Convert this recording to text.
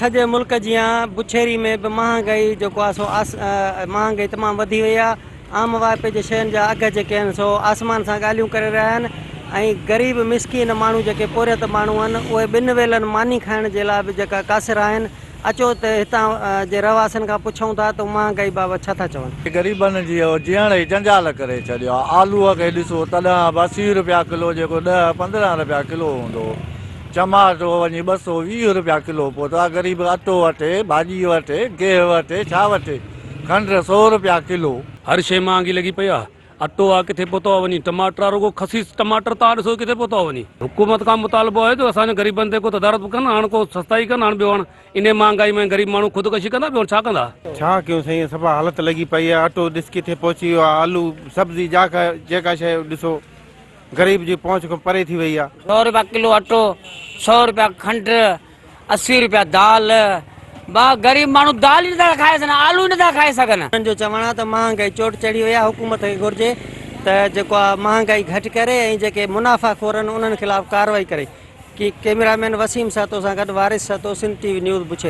سڄي ملڪ جيان بڇيري ۾ به مهانگائي جيڪو آهي سو مهانگائي تمام وڌي وئي آهي، عام واهپي جي شين جا اگهه جيڪي آهن سو آسمان سان ڳالهيون ڪري رهيا آهن ۽ غريب مسڪين ماڻهو جيڪي پورهيت ماڻهو آهن اهي ٻن ويلن ماني کائڻ جي لاء به جيڪا قاصر آهن اچو ته هتان جي رهواسين کان پڇون ٿا ته مهانگائي بابت ڇا ٿا چون. غريبن جي اهو جيئڻ ئي جنجال ڪري ڇڏيو آهي، آلوء کي ڏسو تڏهن به 80 رپيا ڪلو جيڪو ڏهه 15 رپيا ڪلو هوندو هو. چماٽو وڃي 220 رپيا ڪلو پهتو آ، غريب اٽو وٺي، ڀاڄي وٺي، گيهه وٺي، ڇا وٺي، کنڊ سو رپيا ڪلو. هر شيء مهانگي لڳي پئي آ، اٽو آ ڪٿي پهتو آ وڃي، ٽماٽر آ رڳو خسيس ٽماٽر تان ڏسو ڪٿي پهتو آ وڃي. حڪومت کان مطالبو آهي ته اسان جي غريبن تي ڪو تدارڪ به ڪن، هاڻ ڪو سستائي ڪن، هاڻ ٻيو هاڻ انهي مهانگائي ۾ غريب ماڻهو خودڪشي ڪندا ٻيو هاڻ ڇا ڪندا. ڇا ڪيون سائين صفا حالت لڳي پئي آ، اٽو ڏس ڪٿي پهچي ويو آ، آلو، سبزي جاڪا جيڪا شيء ڏسو. غريب جي پهچ کان پري ٿي وئي آ. سو روپيا ڪلو اٽو، سو روپيا کنڊ، 80 روپيا دال، با غريب ماڻهو دال ئي نٿا کائي سگهن، آلو ئي نٿا کائي سگهن. انهن جو چوڻ آهي ته مهانگائي چوٽ چڙهي وئي آهي، حڪومت کي گهرجي ته جيڪو آهي مهانگائي گهٽ ڪري ۽ جيڪي منافع خور آهن انهن خلاف ڪارروائي ڪري. ڪيميرا مين وسيم سهتو سان گڏ Waris Sahto, Sindh T V news, Bachheri.